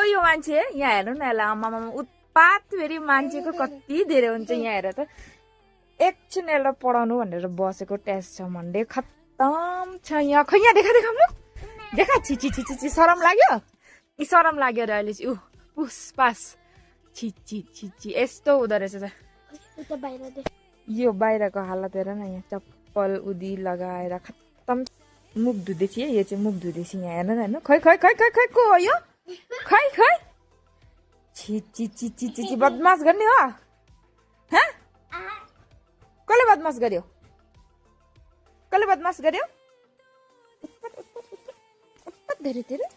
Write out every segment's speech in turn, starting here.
यो मान्छे यहाँ हेर्नु न यसलाई आमामा उत्पात फेरि मान्छेको कति धेरै हुन्छ यहाँ हेर त एकछिन यसलाई पढाउनु भनेर बसेको टेस्ट छ मन्डे खत्तम छ यहाँ खै यहाँ देखा देखा म देखा छिची छिची छि शरम लाग्यो यी शरम लाग्यो र अहिले चाहिँ पुसपास छिची छिची यस्तो हुँदो रहेछ त यो बाहिरको हालत हेर न यहाँ चप्पल उदी लगाएर खत्तम मुख धुँदै थिएँ यो चाहिँ मुख धुँदैछ यहाँ हेर्न न हेर्नु खै खै खै खै खै को हो यो खै खै छिची छिची छिची बदमास गर्ने हो हाँ कसले बदमास गर्यो कसले बदमास गर्यो उत्पात धेरै धेरै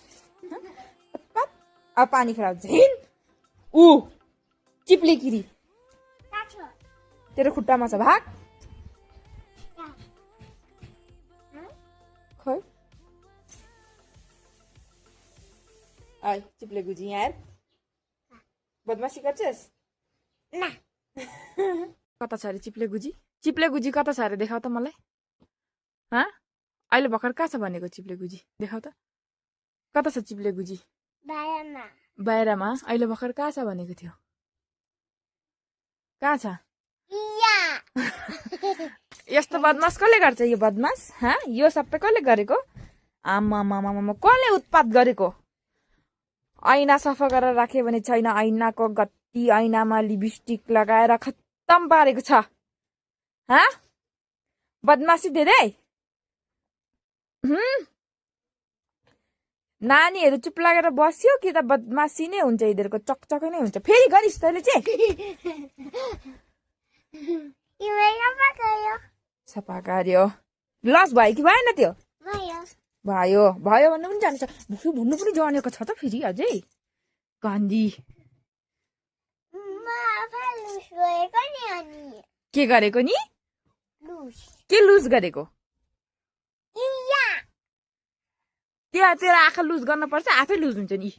उत्पात अब पानी खराब झिन ऊ चिप्ले किरी तेरो खुट्टामा छ भाग खै आइ चिप्ले गुजी यहाँ हेर बदमासी गर्छस् ना कता छ अरे चिप्ले गुजी कता छ अरे देखाउ त मलाई हाँ अहिले भर्खर कहाँ छ भनेको चिप्ले गुजी देखाउ त कता छ चिप्ले गुजी बाहिरमा अहिले भर्खर कहाँ छ भनेको थियो कहाँ छ यस्तो बदमास कसले गर्छ यो बदमास हाँ यो सबै कसले गरेको आमामामामा कसले उत्पात गरेको ऐना सफा गरेर राख्यो भने छैन ऐनाको गत्ती ऐनामा लिपस्टिक लगाएर खत्तम पारेको छ हाँ बदमासी धेरै नानीहरू चुप लागेर बस्यो कि त बदमासी नै हुन्छ यिनीहरूको चकचकै नै हुन्छ फेरि गरिस् तैँले चाहिँ सफा गर्यो लस भयो कि भएन त्यो भयो भयो भन्नु पनि जान्छ भन्नु पनि जानेको छ त फेरि अझै गान्धी के गरेको नि के लुज गरेको त्यहाँ तेरो आँखा लुज गर्न पर्छ आफै लुज हुन्छ नि